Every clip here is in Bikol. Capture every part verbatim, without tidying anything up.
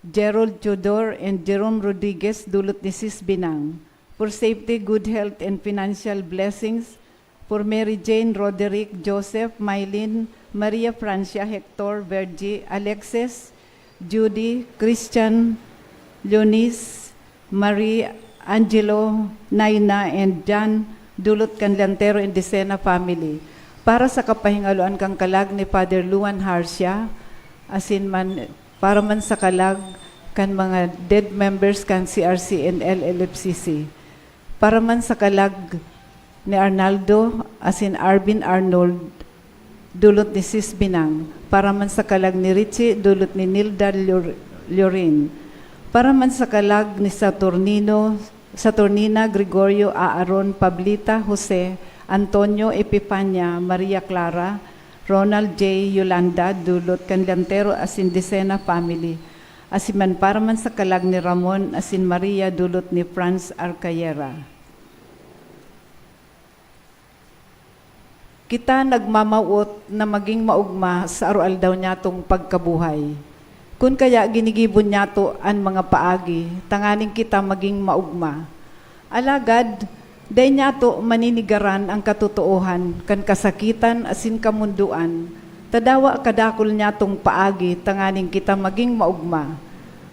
Gerald Teodor and Jerome Rodriguez, dulot ni Sis Binang. For safety, good health, and financial blessings, for Mary Jane, Roderick, Joseph, Mylene, Maria Francia, Hector, Virgie, Alexis, Judy, Christian, Leonis, Marie, Angelo, Naina, and John, dulot kan Lantero and Decena family. Para sa kapahingaloan kan kalag ni Father Luan Harcia, asin man, para man sa kalag kan mga dead members kan C R C and L L F C C. Para man sa kalag ni Arnaldo asin Arvin Arnold, dulot ni Sis Binang. Para man sa kalag ni Richie, dulot ni Nilda Llor-, Llorin. Para man sa kalag ni Saturnino, Saturnina, Gregorio, Aaron, Pablita, Jose, Antonio, Epifania, Maria Clara, Ronald J, Yolanda, dulot kan Lantero asin Decena family. Asin man para man sa kalag ni Ramon asin Maria, dulot ni Franz Arcayera. Kita nagmamawot na magin maogma sa aroaldaw nyatong pagkabuhay. Kun kaya ginigibo nyato an mga paagi tanganing kita magin maogma. Alagad, dai nyato maninigaran an katotoohan kan kasakitan asin kamondoan, ta dawa kadakul nyatong paagi tanganing kita magin maogma.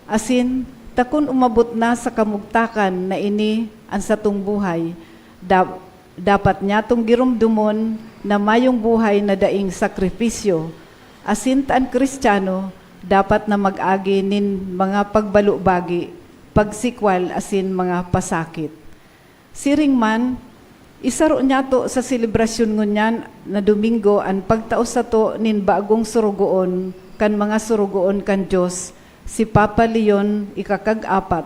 Asin, ta kun umabot na sa kamugtakan na ini an satong buhay, da-, dapat nyatong giromdomon na mayong buhay na daing sakripisyo, asin ta an Kristiyano dapat na mag-agi nin mga pagbalubagi, pagsikwal, asin mga pasakit. Siring man, isaro nyato sa selebrasyon ngunyan na Domingo an pagtao sato nin bagong sorogoon kan mga sorogoon kan Dios, si Papa Leon ikakag-apat.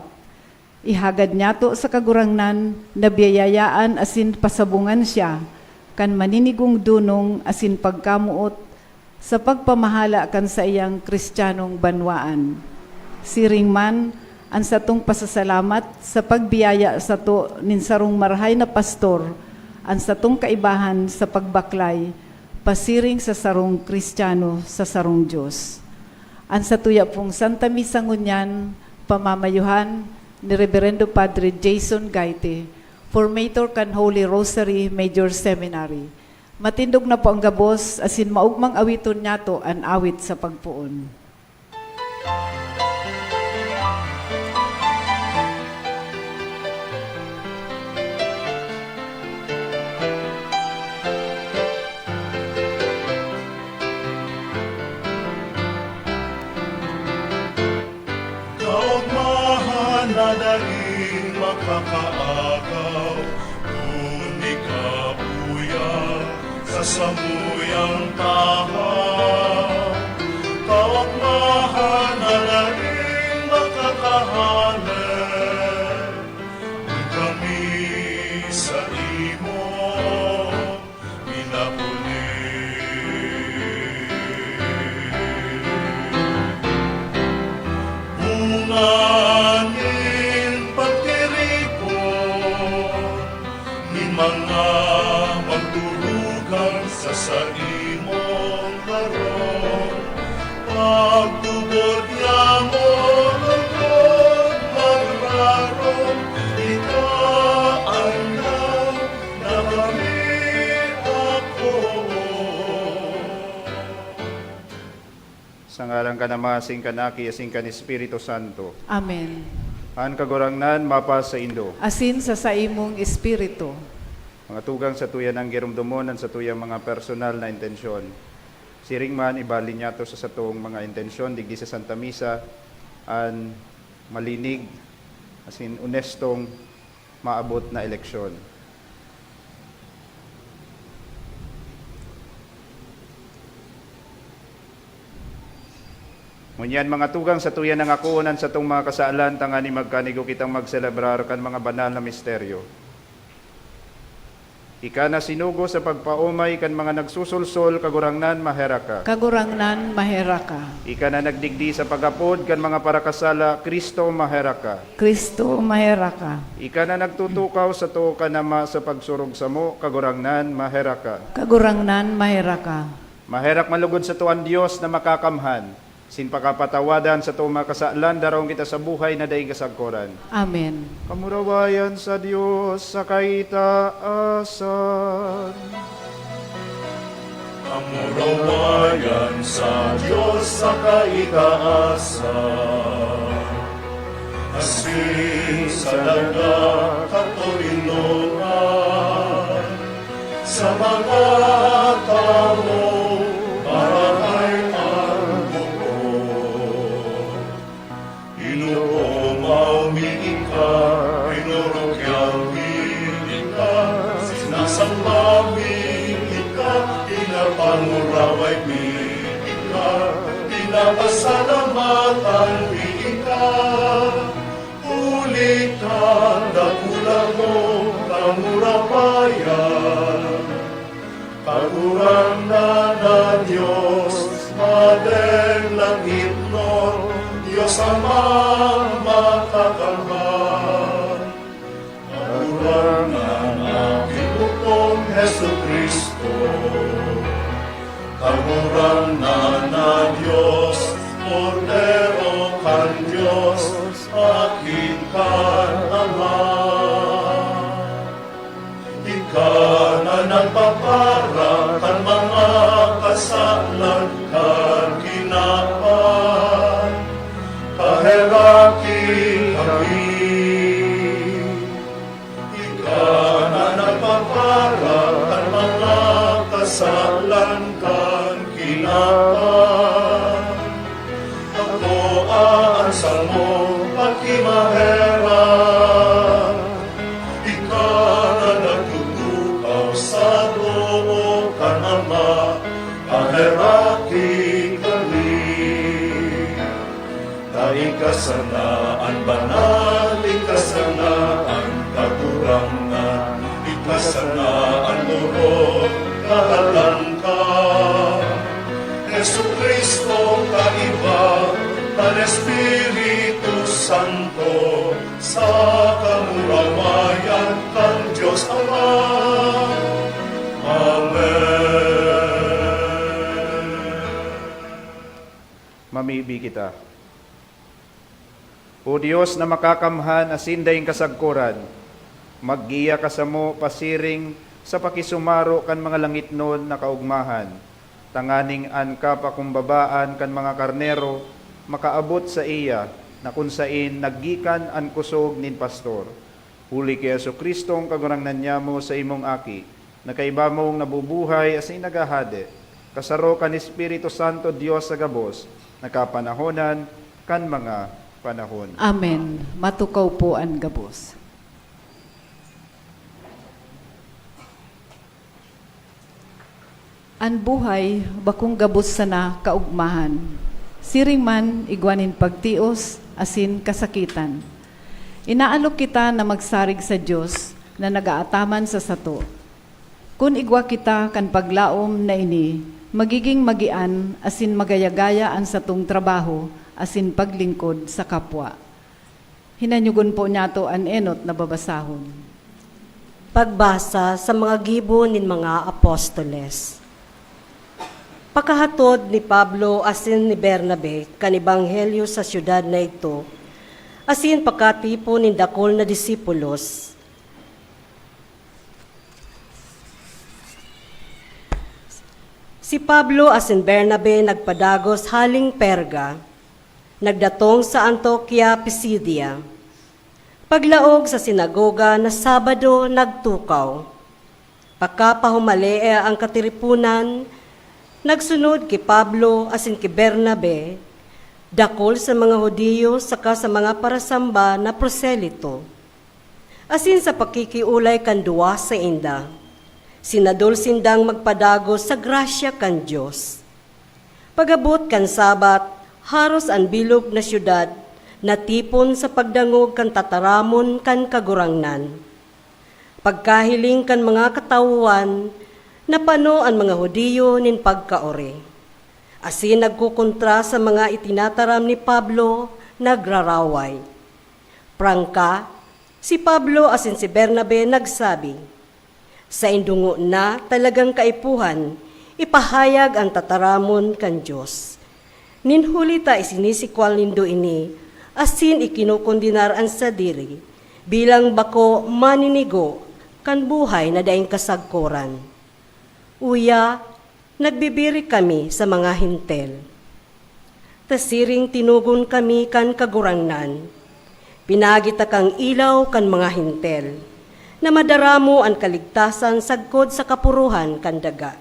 Ihagad nyato sa Kagurangnan na biyayayaan asin pasabongan siya kan maninigong dunong asin pagkamoot sa pagpamahala kan saiyang Kristiyanong banwaan. Siring man an satong pasasalamat sa pagbiyaya sato nin sarong marahay na pastor, an satong kaibahan sa pagbaklay pasiring sa sarong Kristiyano sa sarong Dios. An satuya pong Santa Misa ngunyan, pamamayuhan ni Reverendo Padre Jason Gaite, formator kan Holy Rosary Major Seminary. Matindog na po ang gabos, asin maogmang awiton nyato an awit sa pagpoon. Kaogmahan na daing makakaagaw, kundi kabuya sa samuyang tahaw. Kaogmahan na daing makakahale, kami sa imo minapuli. Bunga nin pagtiripon nin mga magturugang sa saimong harong. Pagtubod niya mo lugod magrarom, ika ang na kami ako. Sa ngaran kan Ama, asin kan Aki, asin kan Espiritu Santo. Amen. An Kagurangnan mapasaindo. Asin sa saimong espiritu. Mga tugang, satuya nang giromdomon an satuyang mga personal na intensyon. Siring man, ibali nyato sa satong mga intensyon digdi sa Santa Misa an malinig asin onestong maabot na eleksyon. Ngunyan, mga tugang, satuya nang akoon an satong mga kasalan, tanganing magkanigo kitang magselebrar kan mga banal na misteryo. Ika na sinugo sa pagpaomay kan mga nagsusolsol, Kagurangnan, maherak ka. Kagurangnan, maherak ka. Ika na nagdigdi sa pag-apod kan mga parakasala, Cristo, maherak ka. Cristo, maherak ka. Ika na nagtutukaw sato kan Ama sa pagsurog samo, Kagurangnan, maherak ka. Kagurangnan, maherak ka. Maherak man lugod sato an Dios na makakamhan, Sin pakapatawadan sa toma kasalan, daraon kita sa buhay na daing kasagkoran. Amen. Kamurawayan sa Dios sa kaitaasan. Kamurawayan sa Dios sa kaitaasan. Asin sa daga katoninongan, sa mga tawo marahay an buko. Inuomaw mi ika, inurugyaw mi ika, sinasamba mi ika, pinapanguraway mi ika, pinapasalamatan mi ika. Huli kan dakula mong kamurawayan, Kagurangnan na Dios, Madeng Langitnon, Dios Amang Makakamhan, Kagurangnan na Ginoo kong Jesu-Cristo, Kagurangnan na Dios, Kordero kan Dios, Aki kan Ama. Ika na nagpapara kan mga kasalan kan kinaban, paheraki kami. Ika na nagpapara kan mga kasalan kan kinaban, akoa an samong pakimaherak. Ika na nagtutukaw sa too kan Ama, paheraki kami. Ta ika sana an banal, ika sana an kagurangnan, ika sana an orog na halangka. Jesu-Cristo, kaiba kan Espiritu Santo, sa kamurawayan kan Dios Ama. Amen. Mamibi kita. O Dios na makakamhan asin daing kasagkoran, maggiya ka samo pasiring sa pakisumaro kan mga langitnon na kaogmahan, tanganing an kapakumbabaan kan mga karnero makaabot saiya, na kun saen naggikan an kosog nin pastor. Huli ki Jesu-Cristong Kagurangnan nyamo, sa imong Aki, na kaiba mong nabubuhay asin naghahade, kasaro kan Espiritu Santo, Dios sa gabos na kapanahonan kan mga panahon. Amen. Matukaw po an gabos. An buhay bakong gabos sana kaogmahan. Siring man, igwa nin pagtios asin kasakitan. Inaalok kita na magsarig sa Dios na nag-aataman sa sato. Kun igwa kita kan paglaom na ini, magiging magian asin magaya-gaya an satong trabaho asin paglingkod sa kapwa. Hinanyogon po niyato an enot na babasahon. Pagbasa sa mga gibo nin mga apostoles. Pakahatod ni Pablo asin ni Bernabe kan ebanghelyo sa syudad na idto, asin pakatipon nin dakul na disipulos. Si Pablo asin Bernabe nagpadagos haling Perga, nagdatong sa Antioquia Pisidia. Paglaog sa sinagoga na Sabado, nagtukaw. Pakapahumalee an katiriponan, nagsunod ki Pablo asin ki Bernabe, dakul sa mga Judio saka sa mga parasamba na proselito. Asin sa pakikiolay kan duwa sainda, sinadol sindang magpadagos sa grasya kan Dios. Pag-abot kan Sabat, haros an bilog na syudad natipon sa pagdangog kan tataramon kan Kagurangnan. Pagkahiling kan mga katawoan, napano an mga Judio nin pagkaori, asin nagkokontra sa mga itinataram ni Pablo, nagraraway. Prangka, si Pablo asin si Bernabe nagsabi, "Saindo ngona talagang kaipuhan ipahayag an tataramon kan Dios. Nin huli ta isinisikwal nindo ini, asin ikinokondenar an sadiri bilang bako maninigo kan buhay na daing kasagkoran. Uya, nagbibirik kami sa mga Hentil. Ta siring tinugon kami kan Kagurangnan, "Pinagita kang ilaw kan mga Hentil, na madaramo an kaligtasan sagkod sa kapurohan kan daga."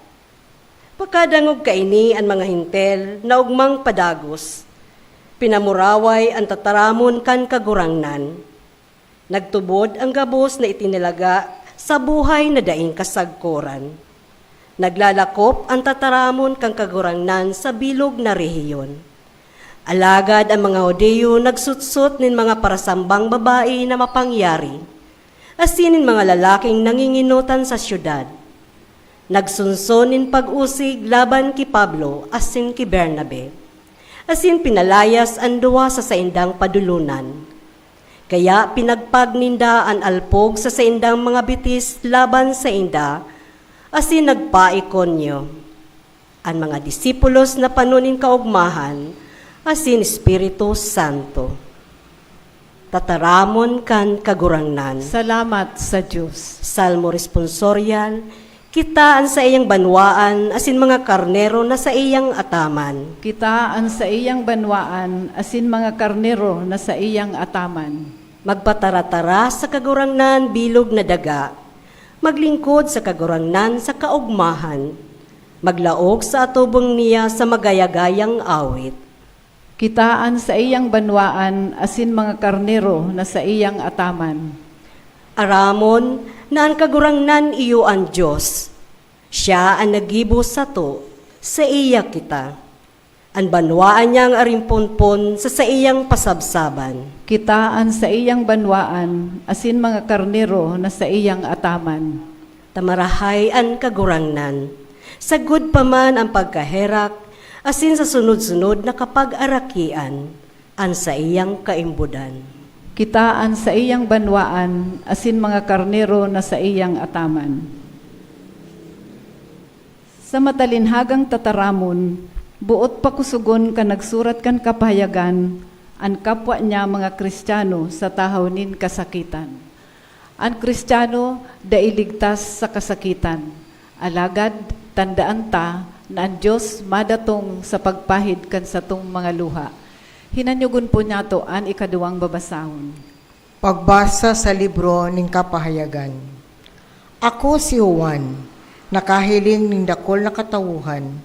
Pakadangog kaini an mga Hentil na ogmang padagos, pinamuraway an tataramon kan Kagurangnan. Nagtubod an gabos na itinalaga sa buhay na daing kasagkoran. Naglalakop an tataramon kan Kagurangnan sa bilog na rehiyon. Alagad an mga Judio nagsutsot nin mga parasambang babae na mapangyari, asin nin mga lalaking nangingenotan sa syudad. Nagsunson nin pag-usig laban ki Pablo asin ki Bernabe, asin pinalayas an duwa sa saindang padolonan. Kaya pinagpag ninda an alpog sa saindang mga bitis laban sainda, asin nagpaikonyo. An mga disipulos napano nin kaogmahan asin Espiritu Santo. Tataramon kan Kagurangnan. Salamat sa Dios. Salmo Responsorial. Kita an saiyang banwaan asin mga karnero na saiyang ataman. Kita an saiyang banwaan asin mga karnero na saiyang ataman. Magpataratara sa Kagurangnan bilog na daga. Maglingkod sa Kagurangnan sa kaogmahan. Maglaog sa atubang niya sa magayagayang awit. Kita an saiyang banwaan asin mga karnero na saiyang ataman. Aramon na an Kagurangnan iyo an Dios. Siya an naggibo sato, saiya kita. An banwaan niya an arin ponpon sa saiyang pasabsaban. Kita an saiyang banwaan asin mga karnero na saiyang ataman. Ta marahay an Kagurangnan. Sagkod pa man an pagkaherak, asin sa sunod-sunod na kapag-arakian, an saiyang kaimbodan. Kita an saiyang banwaan asin mga karnero na saiyang ataman. Sa matalinhagang tataramon, boot pakosogon kan nagsurat kan Kapahayagan an kapwa niya mga Kristiyano sa tahaw nin kasakitan. An Kristiyano dai ligtas sa kasakitan. Alagad, tandaan ta na an Dios madatong sa pagpahid kan satong mga luha. Hinanyogon po niyato an ikaduwang babasahon. Pagbasa sa libro nin Kapahayagan. Ako si Juan, nakahiling nin dakul na katawohan,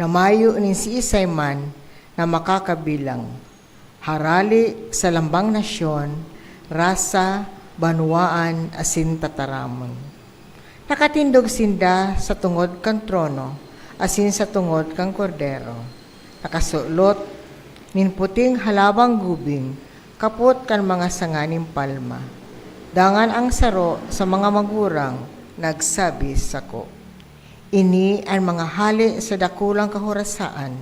na mayo nin siisay man na makakabilang. Harali sa lambang nasyon, rasa, banwaan, asin tataramon. Nakatindog sinda sa tungod kan trono asin sa tungod kan Kordero. Nakasulot nin puting halabang gubing kapot kan mga sanga nin palma. Dangan an saro sa mga magurang nagsabi sako, "Ini an mga hale sa dakulang kahorasaan."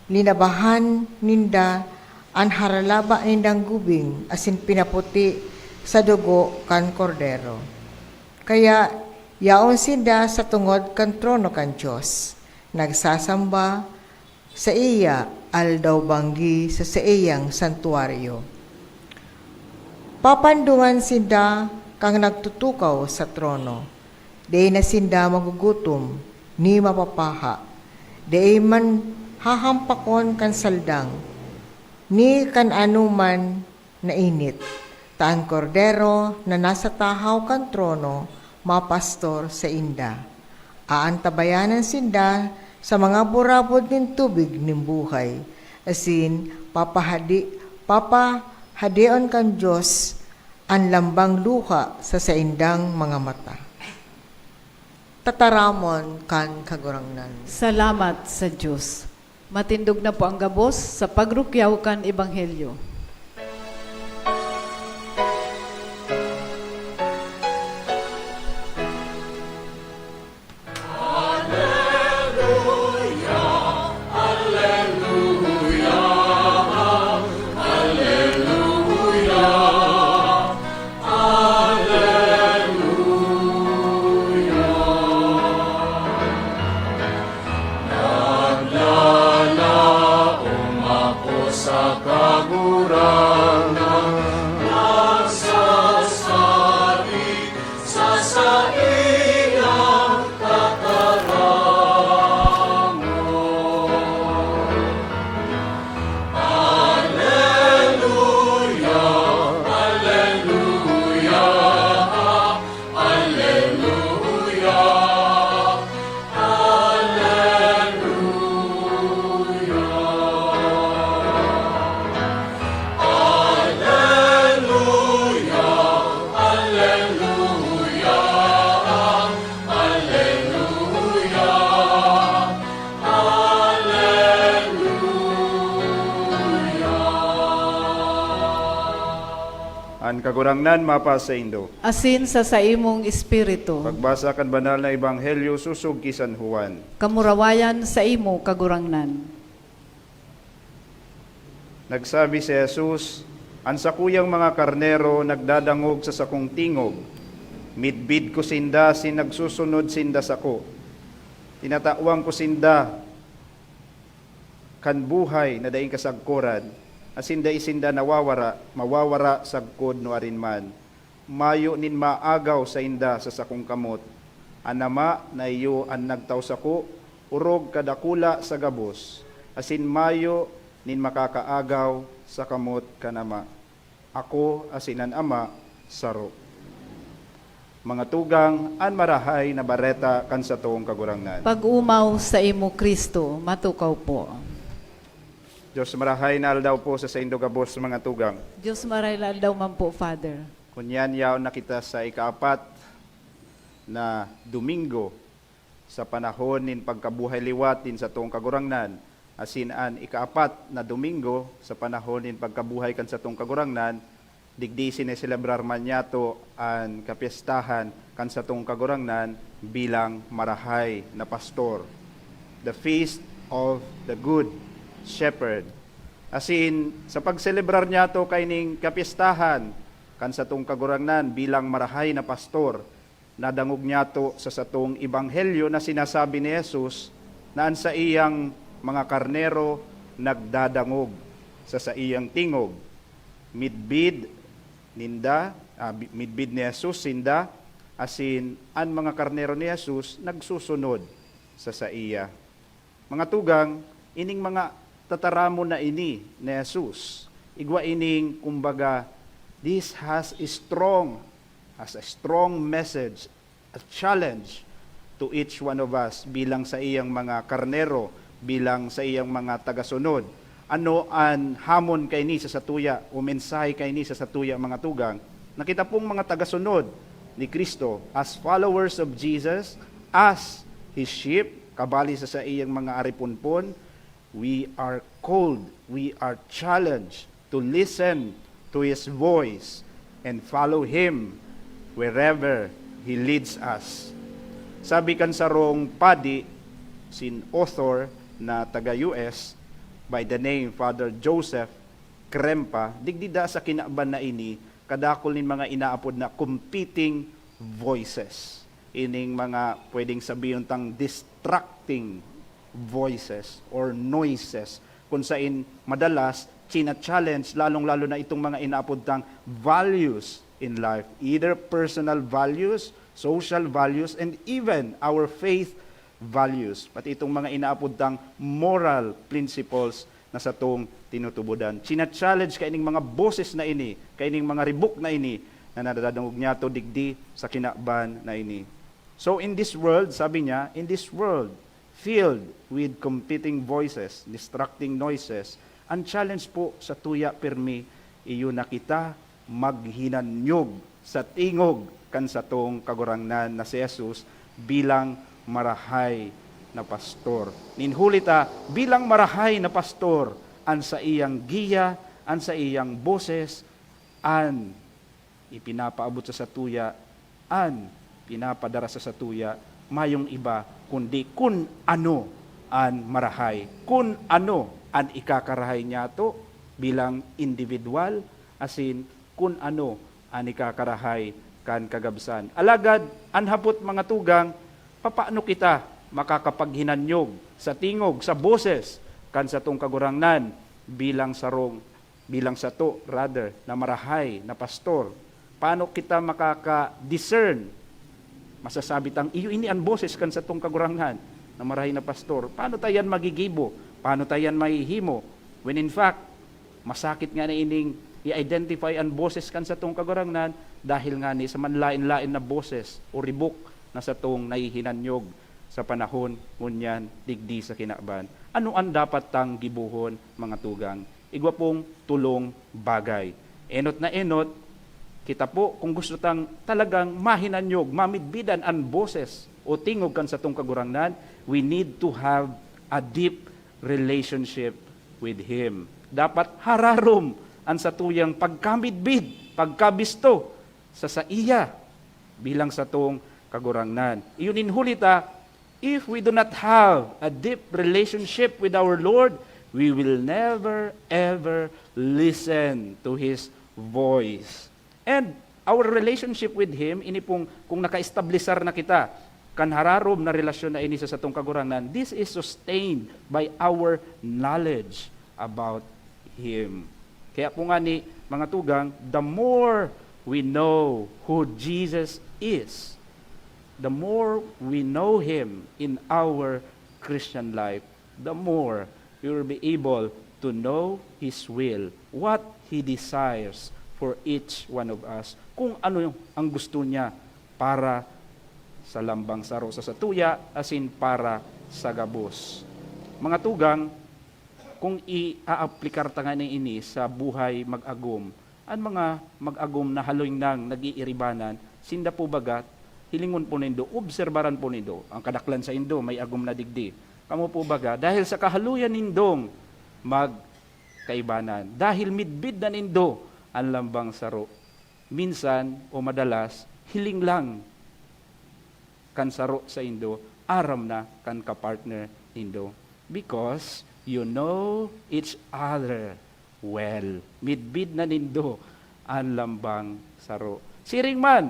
Linabahan ninda an haralaba nindang gubing asin pinaputi sa dugo kan Kordero. Kaya yaon sinda sa tungod kan trono kan Dios, nagsasamba saiya aldaw-banggi sa saiyang santuaryo. Papandungan sinda kan nagtutukaw sa trono. Dai na sinda magugutom ni mapapaha. Dai man hahampakon kan saldang, ni kan anoman na init, ta an Kordero na nasa tahaw kan trono mapastor sainda. Aantabayanan sinda sa mga burabod nin tubig nin buhay, asin papahadi-, papahadion kan Dios an lambang luha sa saindang mga mata. Tataramon kan Kagurangnan. Salamat sa Dios. Matindog na po ang gabos sa pagrukyaw kan Ebanghelyo. An Kagurangnan mapasaindo. Asin sa saimong espiritu. Pagbasa kan Banal na Ebanghelyo sosog ki San Juan. Kamurawayan saimo, Kagurangnan. Nagsabi si Jesus, "An sakuyang mga karnero nagdadangog sa sakong tingog. Midbid ko sinda asin nagsusunod sinda sako. Tinatawan ko sinda kan buhay na daing kasagkoran, asin dai sinda nawawara, mawawara sagkod nuarin man. Mayo nin maagaw sainda sa sakong kamot. An Ama na iyo an nagtao sako, orog kadakula sa gabos, asin mayo nin makakaagaw sa kamot kan Ama. Ako asin an Ama, saro." Mga tugang, an Marahay na Bareta kan satong Kagurangnan. Pag-umaw saimo, Cristo, matukaw po. Diyos marahay na aldaw po sa saindo gabos, mga tugang. Diyos marahay na aldaw man po, Father. Ngunyan, yaon na kita sa ikaapat na Domingo sa panahon nin pagkabuhay liwat nin satong Kagurangnan, asin an ikaapat na Domingo sa panahon nin pagkabuhay kan satong Kagurangnan, digdi sineselebrar man niyato an kapyestahan kan satong Kagurangnan bilang marahay na pastor, the Feast of the Good Shepherd. Asin, sa pagselebrar niyato kaining kapyestahan kan satong Kagurangnan bilang marahay na pastor, nadangog niyato sa satong ebanghelyo na sinasabi ni Jesus na an saiyang mga karnero nagdadangog sa saiyang tingog. Midbid ninda, ah, bi-, midbid ni Jesus sinda, asin an mga karnero ni Jesus nagsusunod sa saiya. Mga tugang, ining mga tataramon na ini ni Jesus, igwa ining, kumbaga, this has a strong, has a strong message, a challenge to each one of us bilang saiyang mga karnero, bilang saiyang mga tagasunod. Ano an hamon kaini sa satuya o mensahe kaini sa satuya, mga tugang? Na kita pong mga tagasunod ni Cristo, as followers of Jesus, as His sheep, kabali sa saiyang mga ariponpon, we are called, we are challenged to listen to His voice and follow Him wherever He leads us. Sabi kan sarong padi, sin author na taga U S, by the name Father Joseph Krempa, digdi da sa kinaban na ini, kadakul nin mga inaapod na competing voices. Ining mga pwedeng sabihon tang distracting voices or noises, kung sain madalas china-challenge, lalong-lalo na itong mga inaapod tang values in life, either personal values, social values, and even our faith values, pati itong mga inaapod tang moral principles na satong tinutubodan. China-challenge kaining mga boses na ini, kaining mga ribok na ini na nadadangog niyato digdi sa kinaban na ini. So in this world, sabi niya, in this world filled with competing voices, distracting noises, ang challenge po satuya pirmi, iyo na kita maghinanyog sa tingog kan satong Kagurangnan na si Jesus bilang marahay na pastor. Nin huli ta, bilang marahay na pastor, an saiyang giya, an saiyang boses, an ipinapaabot sa satuya, an pinapadara sa satuya, mayong iba kundi kun ano an marahay, kun ano an ikakarahay niyato bilang individual, asin kun ano an ikakarahay kan kagabsan. Alagad, an hapot, mga tugang, papano kita makakapaghinanyog sa tingog, sa boses kan satong Kagurangnan bilang sarong, bilang sato, rather, na marahay na pastor? Paano kita makaka-discern? Masasabi tang, "Iyo ini an boses kan satong Kagurangnan na marahay na pastor." Paano ta yan magigibo? Paano ta yan mahihimo? When in fact, masakit ngani ining i-identify an boses kan satong Kagurangnan dahil ngani sa manlaen-laen na boses o ribok na satong nahihinanyog sa panahon ngunyan digdi sa kinaban. Ano an dapat tang gibohon, mga tugang? Igwa pong tolong bagay. Enot na enot, kita po, kung gusto tang talagang mahinanyog, mamidbidan an boses o tingog kan satong Kagurangnan, we need to have a deep relationship with Him. Dapat hararom an satuyang pagkamidbid, pagkabisto sa saiya bilang satong Kagurangnan. Iyo nin huli ta, if we do not have a deep relationship with our Lord, we will never ever listen to His voice. And our relationship with Him, ini pong kung naka-establisar na kita kan hararom na relasyon na ini sa satong Kagurangnan, this is sustained by our knowledge about Him. Kaya po nga ni mga tugang, the more we know who Jesus is, the more we know Him in our Christian life, the more we will be able to know His will, what He desires for each one of us, kung ano ang gusto niya para sa lambang saro sa satuya, asin para sa gabos. Mga tugang, kung i-aaplikar ta ngani ini sa buhay mag-agom, an mga mag-agom na haloy nang nag-iiribanan, sinda po baga, hilingon po nindo, obserbaran po nindo, ang kadaklan saindo may agom na digdi. Kamo po baga, dahil sa kahaloyan nindong magkaibanan, dahil midbid na nindo an lambang saro, minsan o madalas, hiling lang kan saro saindo, aram na kan kapartner nindo. Because you know each other well. Midbid na nindo an lambang saro. Siring man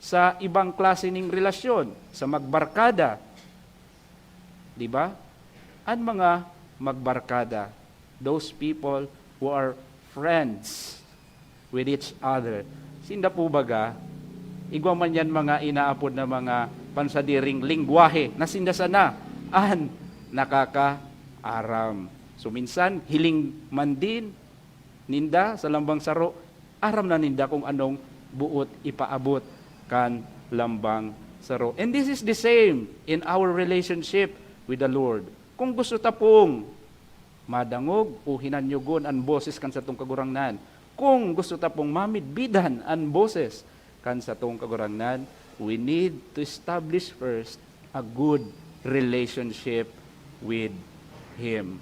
sa ibang klase ning relasyon, sa magbarkada, di ba? An mga magbarkada, those people who are friends with each other. Sinda po baga, igwa man yan mga inaapod na mga pansadiring lengwahe na sinda sana an nakakaaram. So minsan, hiling man din ninda sa lambang saro, aram na ninda kung anong buot ipaabot kan lambang saro. And this is the same in our relationship with the Lord. Kung gusto ta pong madangog o hinanyogon an boses kan satong Kagurangnan, kung gusto ta pong mamidbidan an boses kan satong Kagurangnan, we need to establish first a good relationship with Him.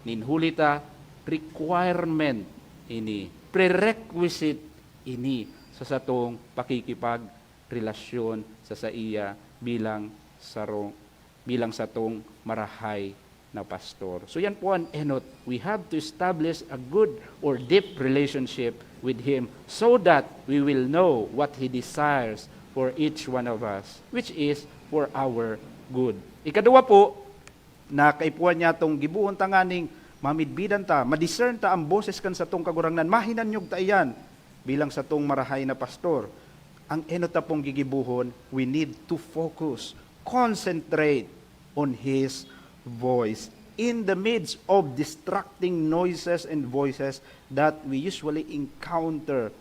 Nin huli ta, requirement ini, prerequisite ini sa satong pakikipagrelasyon sa saiya bilang sarong, bilang satong marahay na pastor. So yan po an enot. We have to establish a good or deep relationship with Him so that we will know what He desires for each one of us, which is for our good. Ikaduwa po, na kaipuhan niya tong gibohon tanganing mamidbidan ta, madiscern ta ang boses kan satong Kagurangnan, mahinanyog ta iyan bilang satong marahay na pastor. Ang enot ta pong gigibohon, we need to focus, concentrate on His voice in the midst of distracting noises and voices that we usually encounter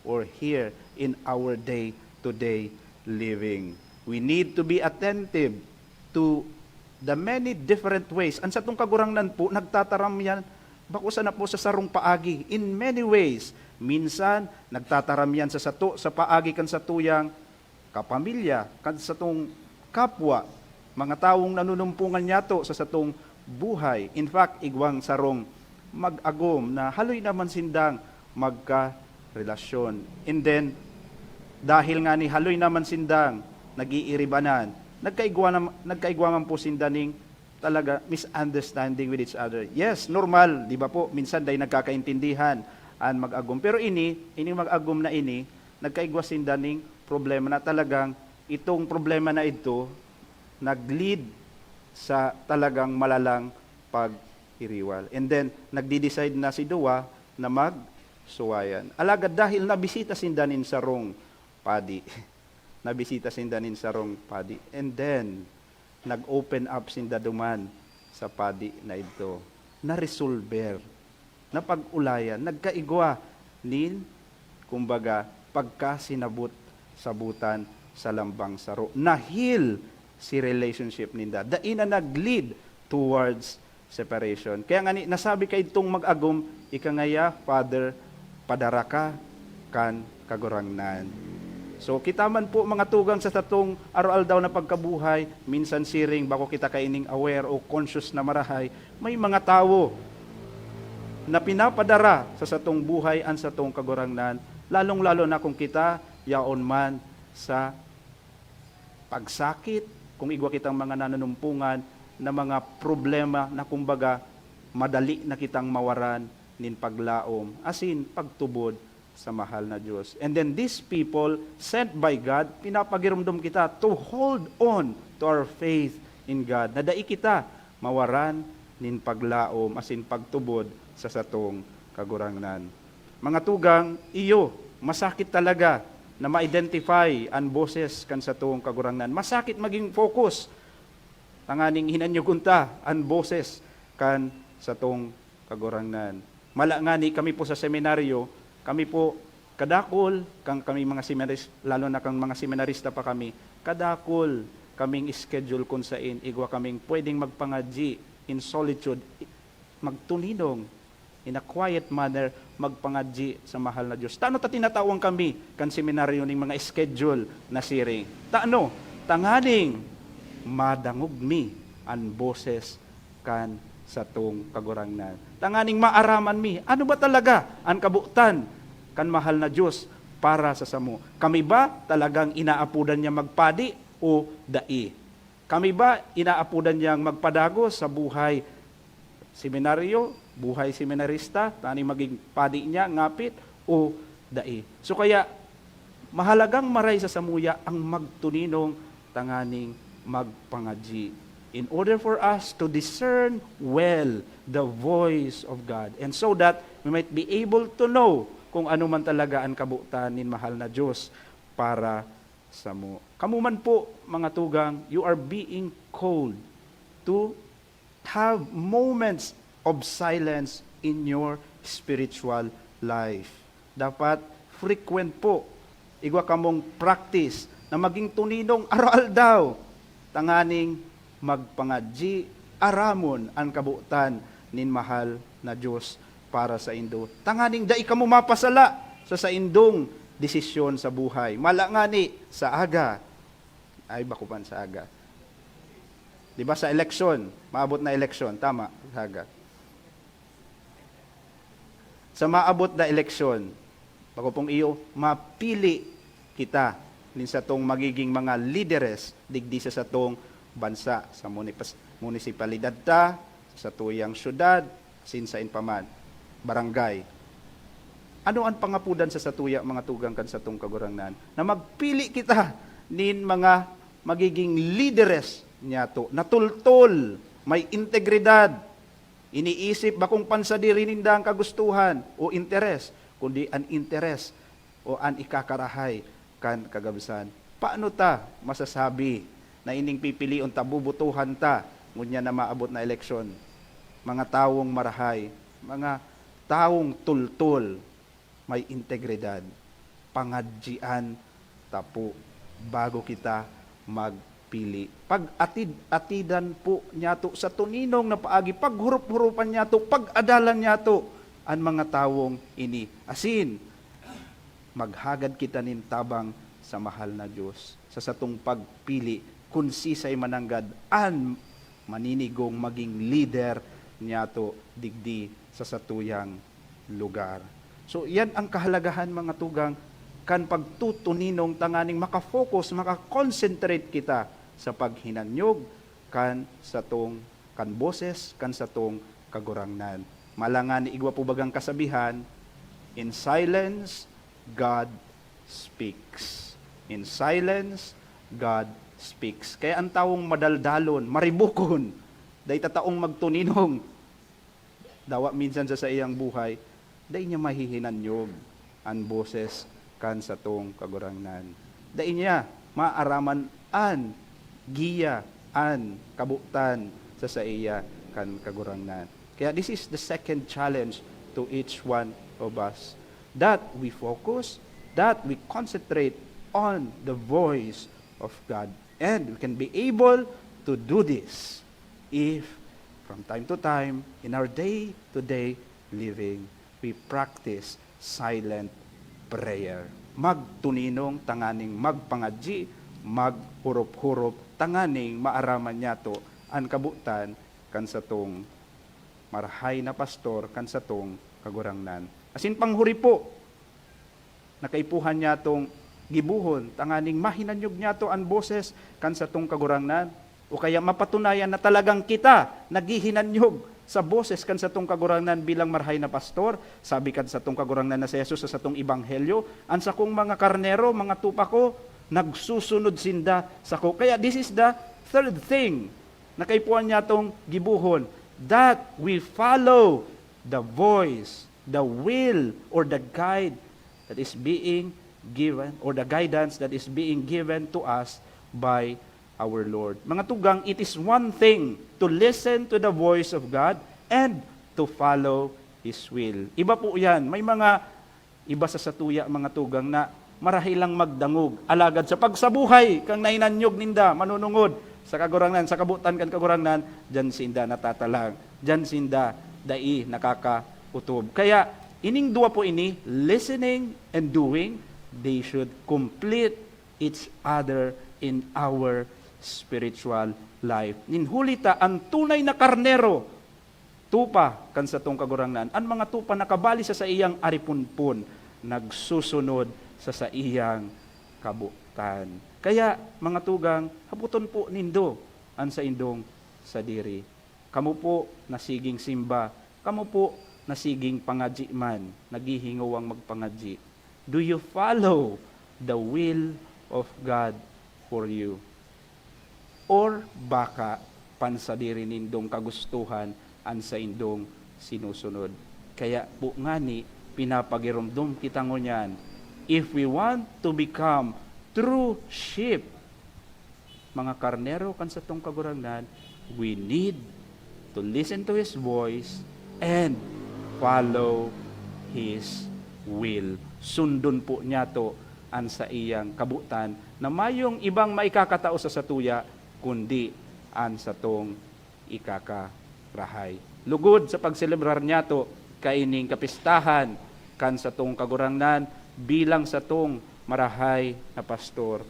or hear in our day-to-day living. We need to be attentive to the many different ways. Ang satong Kagurangnan po, nagtataram yan, bako sana po sa sarong paagi, in many ways. Minsan, nagtataram yan sa sato, sa paagi kan satuyang kapamilya, kan satong kapwa, mga tawong nanunumpongan niyato sa satong buhay. In fact, igwang sarong mag-agom na haloy naman sindang magkarelasyon. And then, dahil nga ni haloy naman sindang nag-iiribanan, nagkaigwa, nam- nagkaigwa man po sinda ning talaga misunderstanding with each other. Yes, normal, di ba po? Minsan dahil nagkakaintindihan an mag-agom. Pero ini, ini mag-agom na ini, nagkaigwa sinda ning problema na talagang itong problema na ito nag-lead sa talagang malalang pag-iriwal. And then, nagdi-decide na si duwa na magsuwayan. Alagad dahil nabisita sinda nin sarong padi, nabisita sinda nin sarong padi. And then, nag-open up sinda duman sa padi na idto. Naresolber, napag-ulayan, nagkaigwa nin, kumbaga, pagkasinabot-sabutan sa lambang saro. Nahil si relationship ninda. Dai na nag-lead towards separation. Kaya nga ni, nasabi kaidtong mag-agom, "Ika ngaya, Father, padara ka kan Kagurangnan." So, kita man po, mga tugang, sa satong araw-aldaw na pagkabuhay, minsan siring, bako kita kaining aware o conscious na marahay, may mga tawo na pinapadara sa satong buhay an satong Kagurangnan, lalong-lalo na kung kita yaon man sa pagsakit, kung igwa kitang mga nanunumpongan na mga problema na kumbaga madali na kitang mawaran nin paglaom asin pagtubod sa mahal na Dios. And then these people sent by God, pinapagiromdom kita to hold on to our faith in God, na dai kita mawaran nin paglaom asin pagtubod sa satong Kagurangnan. Mga tugang, iyo, masakit talaga na ma-identify an boses kan satong Kagurangnan. Masakit magin focus tanganing hinanyogon ta an boses kan satong Kagurangnan. Mala ngani kami po sa seminaryo, kami po kadakul, kan kaming mga seminaris-, lalo na kan mga seminarista pa kami, kadakul kaming schedule kun sain igwa kaming pwedeng magpangadyi in solitude, i-, magtuninong, in a quiet manner, magpangadyi sa mahal na Dios. Tano ta tinatawan kami kan seminaryo ning mga schedule na siring? Tano? Tanganing madangog mi an boses kan satong Kagurangnan. Tanganing maaraman mi, ano ba talaga an kabotan kan mahal na Dios para sa samo? Kami ba talagang inaapodan niya magpadi o dai? Kami ba inaapodan niyang magpadagos sa buhay seminaryo, buhay seminarista, tanganing magin padi niya, ngapit, o dai? So kaya, mahalagang maray sa samuya ang magtuninong tanganing magpangadyi, in order for us to discern well the voice of God, and so that we might be able to know kung ano man talaga an kabotan nin mahal na Dios para samo. Kamo man po, mga tugang, you are being called to have moments of silence in your spiritual life. Dapat frequent po, igwa kamong practice na magin tuninong aroaldaw, tanganing magpangadyi, aramon an kabotan nin mahal na Dios para saindo, tanganing dai kamo mapasala sa saindong desisyon sa buhay. Mala ngani sa aga, ay, bako man sa aga. Di ba sa eleksyon, maabot na eleksyon, tama, sa aga. Sa maabot na eleksyon, bako pong iyo, mapili kita nin satong magiging mga lideres digdi sa satong bansa, sa munipas-, munisipalidad ta, sa satuyang syudad, sinsain pa man, barangay. Ano an pangapodan sa satuya, mga tugang, kan satong Kagurangnan, na magpili kita nin mga magiging lideres niyato, na tultol, may integridad, iniisip bakong pansadiri nindang kagustuhan o interes, kundi an interes o an ikakarahay kan kagabsan. Paano ta masasabi na ining pipilion ta, bobotohan ta, ngunyan na maabot na eleksyon? Mga tawong marahay, mga tawong tultol, may integridad, pangadyian ta po bago kita magpili. Pag-atid-atidan po niyato sa tuninong na paagi, paghurup-hurupan niyato, pag-adalan niyato an mga tawong ini. Asin, maghagad kita nin tabang sa mahal na Dios sa satong pagpili kun sisay mananggad an maninigong magin lider niyato digdi sa satuyang lugar. So, iyan ang kahalagahan, mga tugang, kan pagtutuninong tanganing maka-focus, maka-concentrate kita sa paghinanyog kan satong, kan boses kan satong Kagurangnan. Mala ngani, igwa po bagang kasabihan, "In silence, God speaks." In silence, God speaks. Kaya an tawong madaldalon, maribukon, dai tataong magtuninong, dawa minsan sa saiyang buhay, dai niya mahihinanyog an boses kan satong Kagurangnan. Dai niya maaraman an giya, an kabotan sa saiya kan Kagurangnan. Kaya this is the second challenge to each one of us, that we focus, that we concentrate on the voice of God. And we can be able to do this if from time to time, in our day-to-day living, we practice silent prayer. Magtuninong tanganing magpangadyi, maghurop-hurop tanganing maaraman niyato an kabotan kan satong marahay na pastor kan satong Kagurangnan. Asin panghuri po, na kaipuhan niyatong gibohon, tanganing mahinanyog niyato an boses kan satong Kagurangnan, o kaya mapatunayan na talagang kita naghihinanyog sa boses kan satong Kagurangnan bilang marahay na pastor. Sabi kan satong Kagurangnan na si Jesus sa satong ebanghelyo, "An sakong mga karnero, mga tupa ko, nagsusunod sinda sako." Kaya this is the third thing na kaipuhan niyatong gibohon, that we follow the voice, the will, or the guide that is being given, or the guidance that is being given to us by our Lord. Mga tugang, it is one thing to listen to the voice of God and to follow His will. Iba po yan. May mga iba sa satuya, mga tugang, na marahay lang magdangog. Alagad sa pagsabuhay kang nahinanyog ninda, manunungod sa Kagurangnan, sa kabutan kan Kagurangnan, diyan sinda natatalang. Diyan sinda dai nakakautob. Kaya, ining duwa po ini, listening and doing, they should complete each other in our spiritual life. Nin huli ta, an tunay na karnero, tupa kan satong Kagurangnan, an mga tupa na kabali sa saiyang ariponpon, nagsusunod sa saiyang kabotan. Kaya, mga tugang, haboton po nindo an saindong sadiri. Kamo po na siging simba, kamo po na siging pangadyi man, naghihingowang magpangadyi. Do you follow the will of God for you? Or baka pansadiri nindong kagustuhan an saindong sinusunod? Kaya po ngani, pinapagiromdom kita ngunyan, if we want to become true sheep, mga karnero kan satong Kagurangnan, we need to listen to His voice and follow His will. Sundon po niyato an saiyang kabotan na mayong ibang maikakatao sa satuya, kundi an satong ikakarahay. Lugod sa pagselebrar niyato kaining kapistahan kan satong Kagurangnan bilang satong marahay na pastor,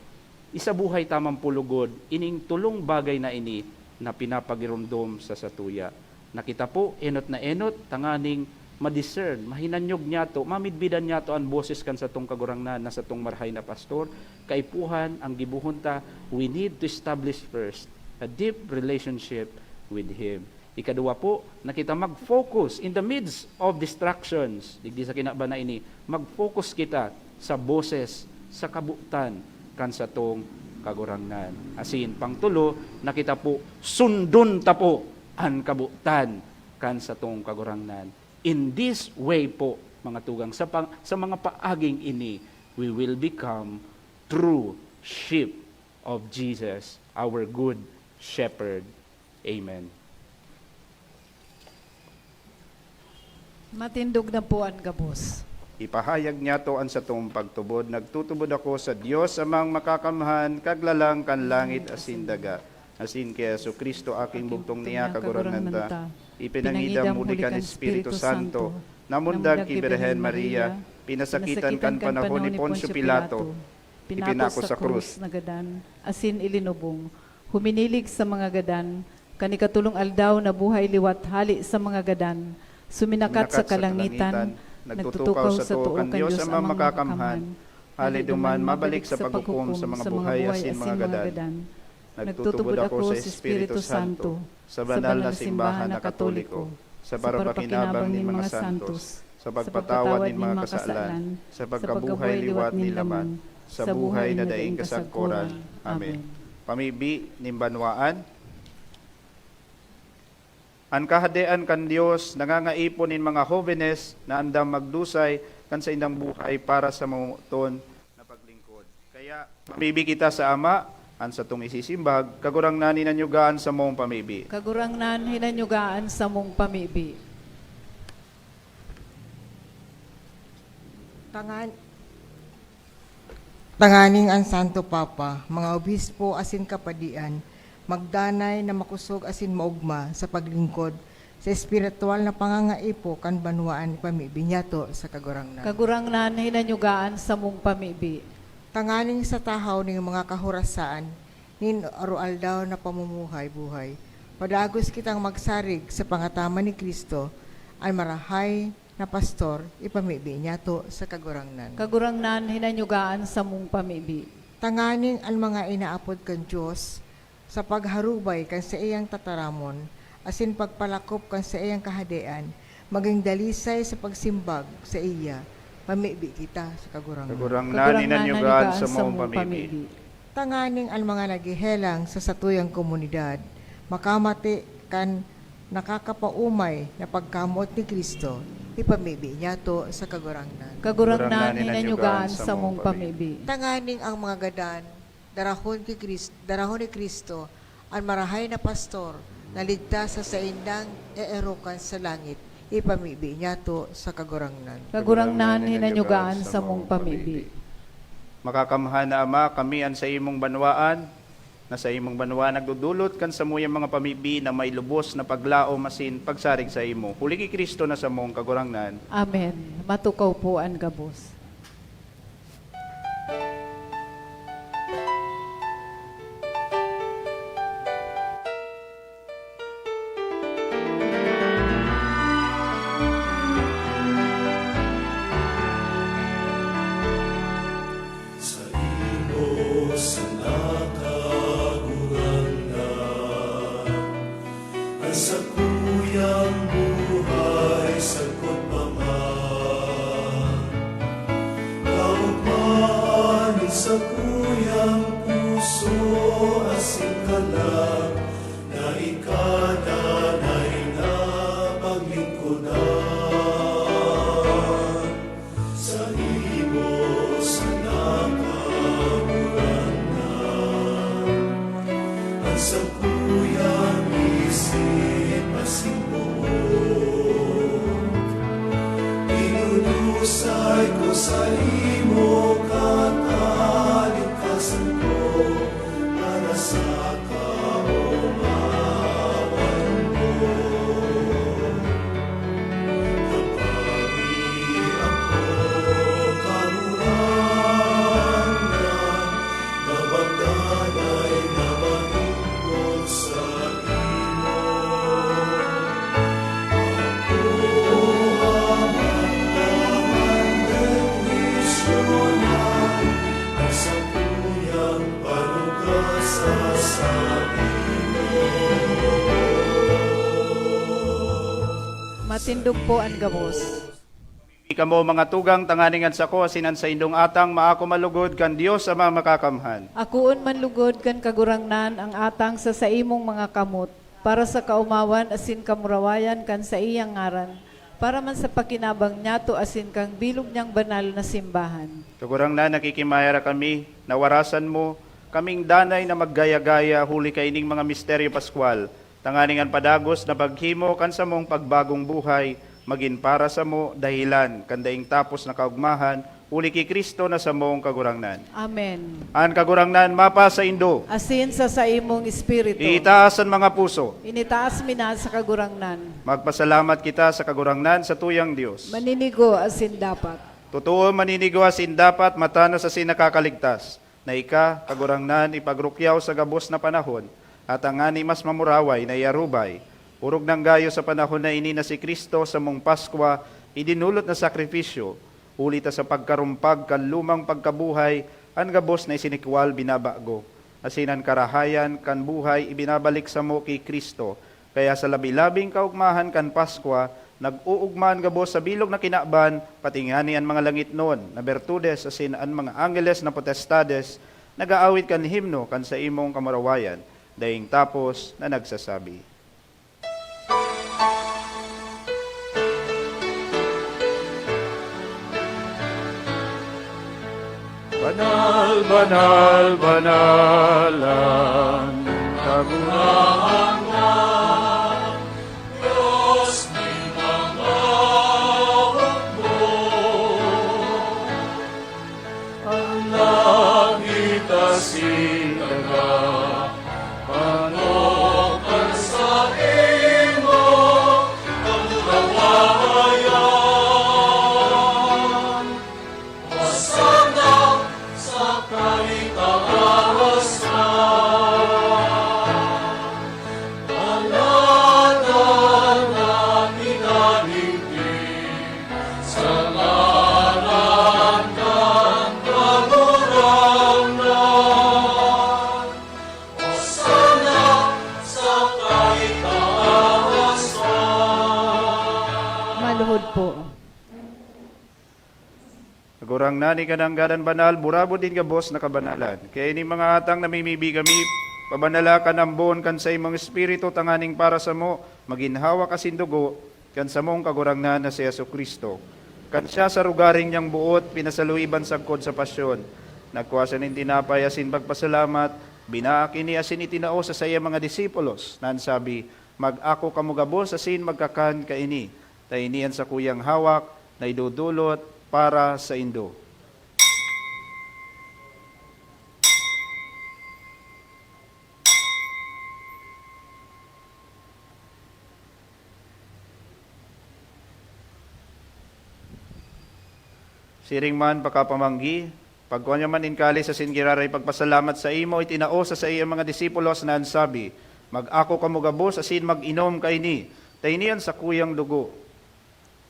isabuhay ta man po lugod ining tolong bagay na ini na pinapagiromdom sa satuya. Na kita po, enot na enot, tanganing ma-discern, mahinanyog niyato, mamidbidan niyato an boses kan satong Kagurangnan na satong marahay na pastor. Kaipuhan, ang gibohon ta, we need to establish first a deep relationship with Him. Ikaduwa po, na kita mag-focus in the midst of distractions. Digdi sa kinaban na ini, mag-focus kita sa boses, sa kabotan kan satong Kagurangnan. Asin pangtulo, na kita po, sundon ta po an kabotan kan satong Kagurangnan. In this way po, mga tugang, sa pang-, sa mga paaging ini, we will become true sheep of Jesus, our good shepherd. Amen. Matindog na po an gabos. Ipahayag niyato an satong pagtubod. Nagtutubod ako sa Dios Amang Makakamhan, Kaglalang kan langit asin daga, asin ki Jesu-Cristo, aking bugtong niya, Kagurangnan ta. Ipinangidam huli kan Espiritu Santo, namundag ki Birhen Maria, pinasakitan kan panahon ni Poncio Pilato, ipinako sa krus, nagadan, asin ilinubong. Huminilig sa mga gadan, kan ikatolong aldaw nabuhay liwat hale sa mga gadan, suminakat sa kalangitan, nagtutukaw sa too kan Dios Amang Makakamhan. Hale duman mabalik sa paghukom sa mga buhay asin mga gadan. Nagtutubod ako sa Espiritu Santo, sa banal na simbahan na Katoliko, sa parapakinabang nin mga santos, sa pagpatawad nin mga kasalan, sa pagkabuhay liwat nin laman, sa buhay na daing kasagkoran. Amen. Pamibi nin banwaan. An Kahadean kan Dios nangangaipon nin mga hobenes na andam magdusay kan saindang buhay para sa mamoton na paglingkod. Kaya, pamibi kita sa Ama, an satong isisimbag, Kagurangnan, hinanyuga an samong pamibi. Kagurangnan, hinanyuga an samong pamibi. Tangan-, tanganing an Santo Papa, mga obispo asin kapadian, magdanay na makosog asin maogma sa paglingkod sa espiritual na pangangaipo kan banwaan ipamibi niyato sa Kagurangnan. Kagurangnan, hinanyuga an samong pamibi. Tanganing sa tahaw nin mga kahorasaan nin aroaldaw na pamumuhay-buhay, Padagos kitang magsarig sa pangataman ni Cristo, an marahay na pastor, ipamibi niyato sa Kagurangnan. Kagurangnan, hinanyuga an samong pamibi. Tanganing an mga inaapod kan Dios sa pagharubay kan saiyang tataramon asin pagpalakop kan saiyang kahadean magin dalisay sa pagsimbag saiya, pamibi kita sa Kagurangnan. Kagurangnan, hinanyuga an samong pamibi. Tanganing an mga naghehelang sa satuyang komunidad makamate kan nakakapaomay na pagkamoot ni Cristo, ipamibi niyato sa Kagurangnan. Kagurangnan, hinanyuga an samong pamibi. Tanganing an mga gadan darahon ki Cris-, darahon ni Cristo, an marahay na pastor, na ligtas sa saindang eerokan sa langit, ipamibi niyato sa Kagurangnan. Kagurangnan, hinanyuga an samong pamibi. Makakamhan na Ama, kami an saimong banwaan, na saimong banwaan nagdodolot kan samuyang mga pamibi na may lubos na paglaom asin pagsarig saimo. Huli ki Cristo na samong Kagurangnan. Amen. Matukaw po an gabos. Saimo sana, Kagurangnan, an sakuyang buhay sagkod pa man. Kaogmahan nin sakuyang puso asin kalag na ika danay na paglingkodan. Saimo sana, Kagurangnan, an sakuyang isip asin boot. Idudusay ko saimo, katalingkasan ko, para sa kaomawan mo. Kapari ako, Kagurangnan, na magdanay na malingkod saimo. Ako, Ama, ang bendisyonan, ang sakuyang panuga sa saimo. Matindog po an gabos. Kamo, mga tugang, tanganing an sako asin an saindong atang maako man lugod kan Dios Amang Makakamhan. Akoon man lugod kan Kagurangnan an atang sa saimong mga kamot, para sa kaomawan asin kamurawayan kan saiyang ngaran, para man sa pakinabang niyato asin kan bilog niyang banal na simbahan. Kagurangnan, nakikimayara kami na warasan mo kaming danay na maggaya-gaya huli kaining mga misteryo paskwal, tanganing an padagos na paghimo kan samong pagbagong buhay magin para samo dahelan kan daing tapos na kaogmahan, huli ki Cristo na samong Kagurangnan. Amen. An Kagurangnan mapasaindo. Asin sa saimong espiritu. Iitaas an mga puso. Initaas mi na sa Kagurangnan. Magpasalamat kita sa Kagurangnan, satuyang Dios. Maninigo asin dapat. Totoo, maninigo asin dapat, matanos asin nakakaligtas, na ika, Kagurangnan, ipagrukyaw sa gabos na panahon, at tangani mas mamuraway na iarubay, orog nang gayo sa panahon na ini na si Cristo samong Paskwa idinulut na sakrifisyo, huli ta sa pagkarumpag kan lumang pagkabuhay, an gabos na isinikwal binabago, asin an karahayan kan buhay ibinabalik samo ki Cristo. Kaya sa labi-labing kaogmahan kan Paskwa, nag-oogma an gabos sa bilog na kinaban, pati ngani an mga langitnon na bertudes asin an mga angheles na potestades nag-aawit kan himno kan saimong kamurawayan, daing tapos na nagsasabi, "Banal, banal, banal an Kagurangnan, Dios nin mga hukbo. An langit asin daga panokan saimo, kamurawayan. Hosana sa kaitaasan. Kagurangnan, ika na an gadan banal, burabod nin gabos na kabanalan. Kaya ini mga atang namimibi kami, pabanala kan ambon kan saimong Espiritu tanganing para samo, magin hawak asin dugo kan samong Kagurangnan na si Jesu-Cristo. Kan siya sa rugaring niyang boot, pinasaluiban sagkod sa pasyon, nagkua siya nin tinapay asin pagpasalamat, binaak ini asin itinao sa saiyang mga disipulos, na an sabi, "Mag-ako kamo gabos asin magkakan kaini, ta ini an sakuyang hawak na idodolot para saindo." Siring man pakapamanggi, pagkua niya man nin kalis asin giraray pagpasalamat saimo, itinao sa saiyang mga disipulos na an sabi, "Mag-ako kamo gabos asin mag-inom kaini, ta ini an sakuyang dugo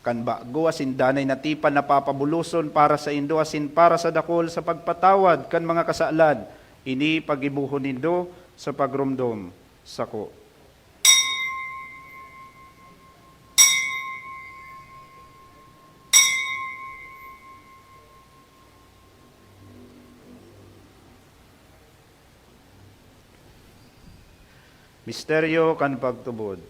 kan bago asin danay na tipan na papabuloson para saindo asin para sa dakul sa pagpatawad kan mga kasalan. Ini paggibohon nindo sa pagromdom sako." Misteryo kan pagtubod.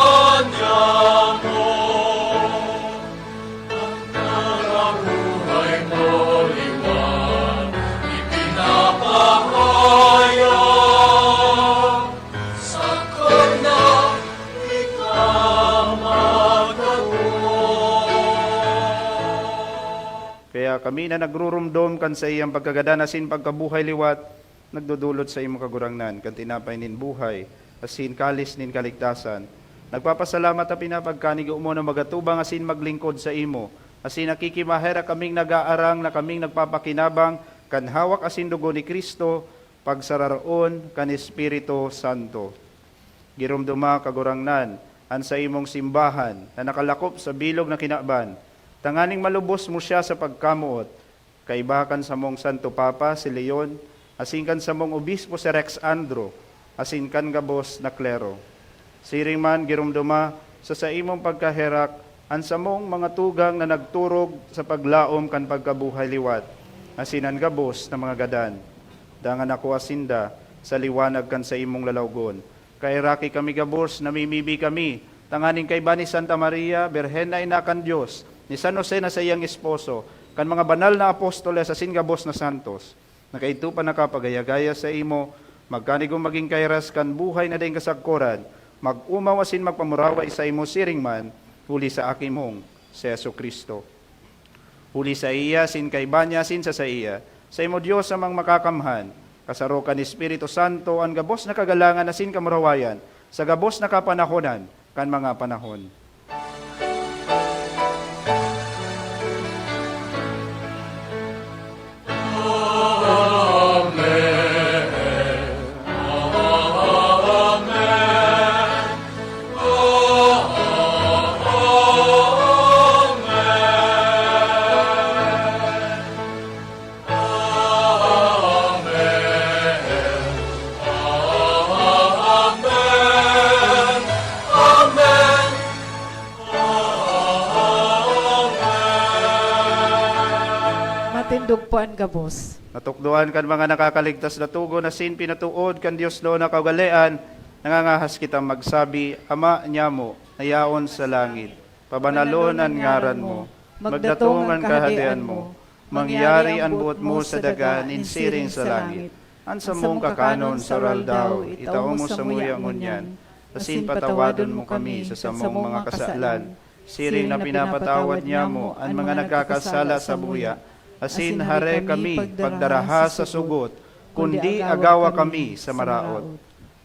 An karabuhay mo liwat ipinapahayag, sagkod na ika magkatubod. Kaya kami na nagrurumdom kan saiyang pagkagadan asin pagkabuhay liwat, nagdodolot saimo, Kagurangnan, kan tinapay nin buhay asin kalis nin kaligtasan. Nagpapasalamat ta pinapagkanigo mo na magatubang asin maglingkod saimo, asin nakikimaherak kaming nag-aarang na kaming nagpapakinabang kan hawak asin dugo ni Cristo pagsararoon kan Espiritu Santo. Giromdoma, Kagurangnan, an saimong simbahan na nakalakop sa bilog na kinaban, tanganing malubos mo siya sa pagkamoot, kaiba kan samong Santo Papa, si Leon, asin kan samong Obispo, si Rex Andro, asin kan gabos na klero. Siring man, giromdoma sa saimong pagkaherak an samong mga tugang na nagturog sa paglaom kan pagkabuhay liwat, asin an gabos na mga gadan. Dangan ako asinda sa liwanag kan saimong lalawgon. Kaheraki kami gabos, namimibi kami, tanganing kaiba ni Santa Maria, Birhen na Ina kan Dios, ni San Jose na saiyang esposo, kan mga banal na apostoles asin gabos na santos, na kaidto pa nakapagayagaya saimo, magkanigong magin kairas kan buhay na daing kasagkoran, mag-omaw asin magpamuraway saimo siring man, huli sa Aki mong si Jesu-Cristo. Huli saiya, asin kaiba niya, asin sa saiya, saimo Dios Amang Makakamhan, kasaro kan Espiritu Santo, an gabos na kagalangan asin kamurawayan sa gabos na kapanahonan kan mga panahon. Matindog po an gabos. Natukdoan kan mga nakakaligtas na togon asin pinatood kan Dios na kaugalean, nangangahas kitang magsabi, "Ama niamo na yaon sa langit, pabanalon an ngaran mo, magdatong an kahadean mo, mangyari an boot mo sa daga nin siring sa langit. An samong kakanon sa aroaldaw, itao mo samuya ngunyan, asin patawadon mo kami sa samong mga kasalan, siring na pinapatawad niamo an mga nagkakasala samuya, asin hare kami pagdaraha sa sugot, kundi agawa kami sa maraot."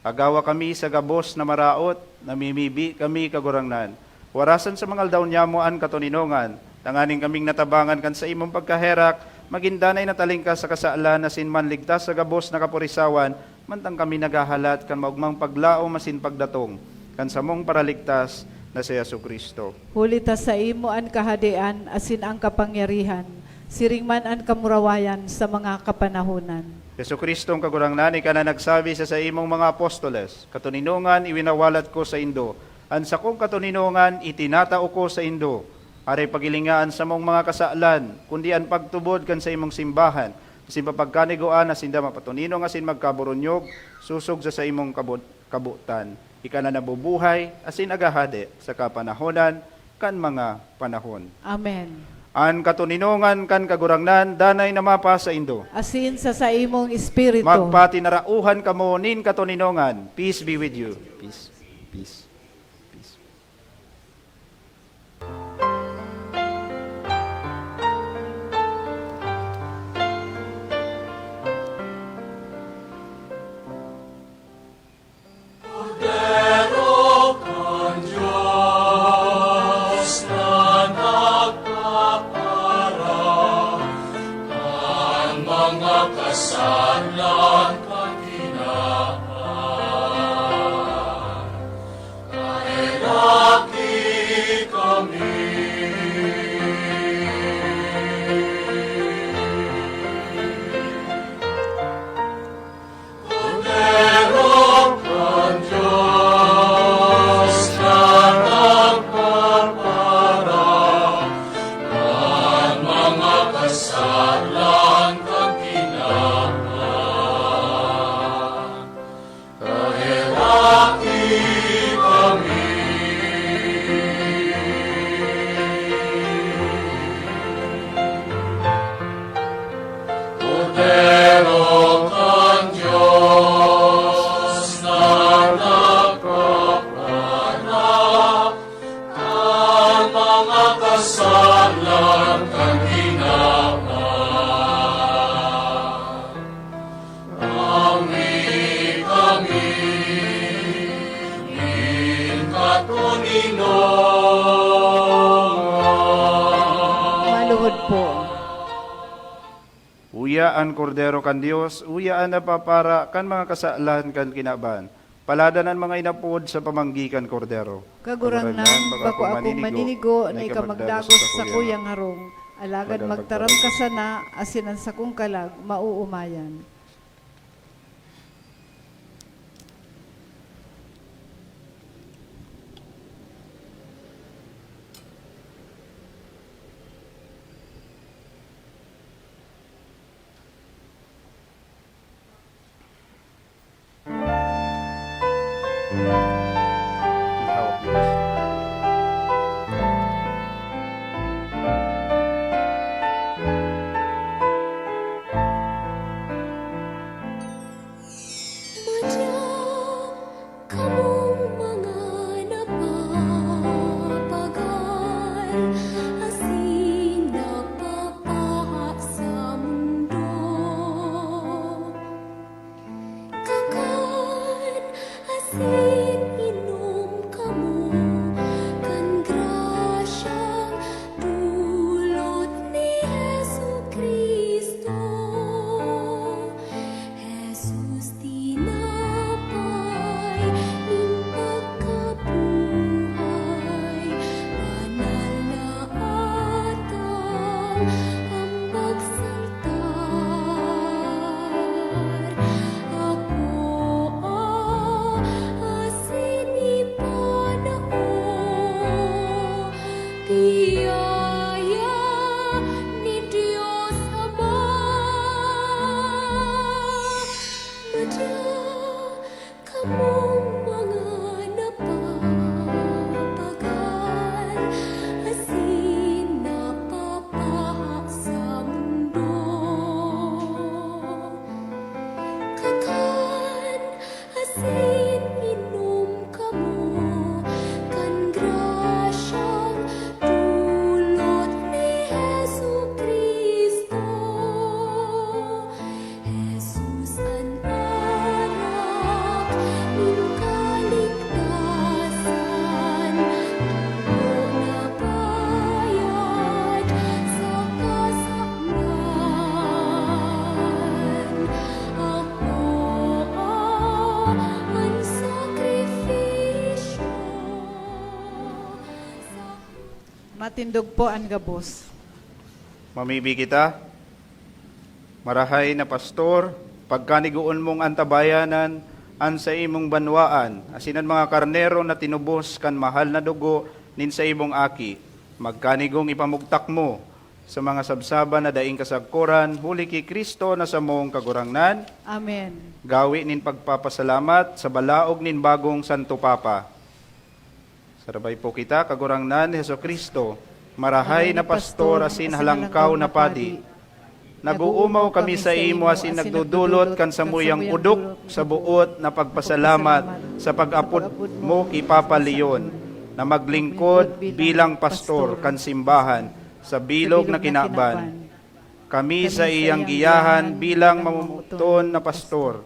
Agawa kami sa gabos na maraot, namimibi kami, Kagurangnan. Warasan sa mga aldaw niamo an katoninongan, tanganing kaming natabangan kan saimong pagkaherak, magin danay na talingkas sa kasalan asin manligtas sa gabos na kapurisawan, mantang kami naghahalat kan maogmang paglaom asin pagdatong kan samong Paraligtas, na si Jesu-Cristo. Huli ta saimo an kahadean asin an kapangyarihan, siring man an kamurawayan sa mga kapanahonan. Jesu-Cristo, ang Kagurangnan, ika na nagsabi sa saimong mga apostoles, "Katoninongan iwinawalat ko saindo, an sakong katoninongan itinatao ko saindo." Aray paghilinga an samong mga kasalan, kundi an pagtubod kan saimong simbahan, asin papagkanigoan na sinda mapatoninong asin magkaburunyog sosog sa saimong kabot-, kabotan. Ika na nabubuhay asin naghahade sa kapanahonan kan mga panahon. Amen. An katoninongan kan Kagurangnan danay na mapasaindo. Asin sa saimong espiritu. Magpatinarauhan kamo nin katoninongan. Peace be with you. Peace. Peace. Peace. Kordero kan Dios na nagpapara kan mga kasalan kan kinaban, kaheraki kami. Kordero kan Dios na nagpapara kan mga kasalan kan kinaban, kaheraki kami. Kordero kan Dios na nagpapara kan mga kasalan kan kinaban, angay kami nin katoninongan. Maluhod po. Uya an Kordero kan Dios, uya an nagpapara kan mga kasalan kan kinaban. Paladan an mga inapod sa pamanggi kan Kordero. Kagurangnan, bako akong maninigo na ika magdagos sa sakuyang harong, alagad magtaram ka sana, asin an sakong kalag maoomayan. Madya kamong mga napapagal asin napapaha sa mundo. Kakan asin inom kamo kan grasyang dulot ni Jesu-Cristo. Jesus, tinapay nin pagkabuhay, banal na atang ambag sa altar. Akoa asin ipanao, biyaya nin Dios Ama. Madya kamong mga napapagal asin napapaha Tindog po an gabos. Mamibi kita. Marahay na Pastor, pagkanigoon mong antabayanan an saimong banwaan, asin an mga karnero na tinubos kan mahal na dugo nin saimong Aki, magkanigong ipamugtak mo sa mga sabsaban na daing kasagkoran, huli ki Cristo na samong Kagurangnan. Amen. Gawi nin pagpapasalamat sa balaog nin bagong Santo Papa. Sarabay po kita, Kagurangnan Jesu-Cristo, marahay na Pastor asin halangkaw na Padi. Nag-uumaw kami sa imo asin nagdudulot kan samuyang udok sa boot na pagpasalamat sa pag-apod mo ki Papa Leon, na maglingkod bilang pastor kan simbahan sa bilog na kinaban. Kami sa iyang giyahan bilang mamomoton na pastor,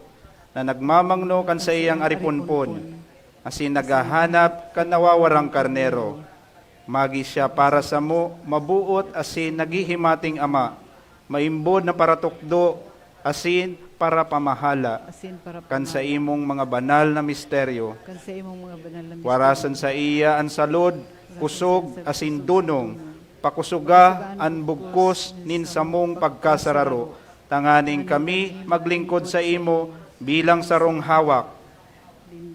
na nagmamangno kan saiyang ariponpon, asin naghahanap kan nawawarang karnero. Magi siya para samo maboot asin naghihimating ama, maimbod na paratukdo asin parapamahala Asin para kan pamahal. saimong mga banal na misteryo. Kan sa imong mga banal na Warasan misteryo. sa iya an salud, Warasan kusog, sa asin salud, dunong. Pakusuga an bugkos nin samong pagkasararo, tanganing kami maglingkod sa imo bilang sarong hawak.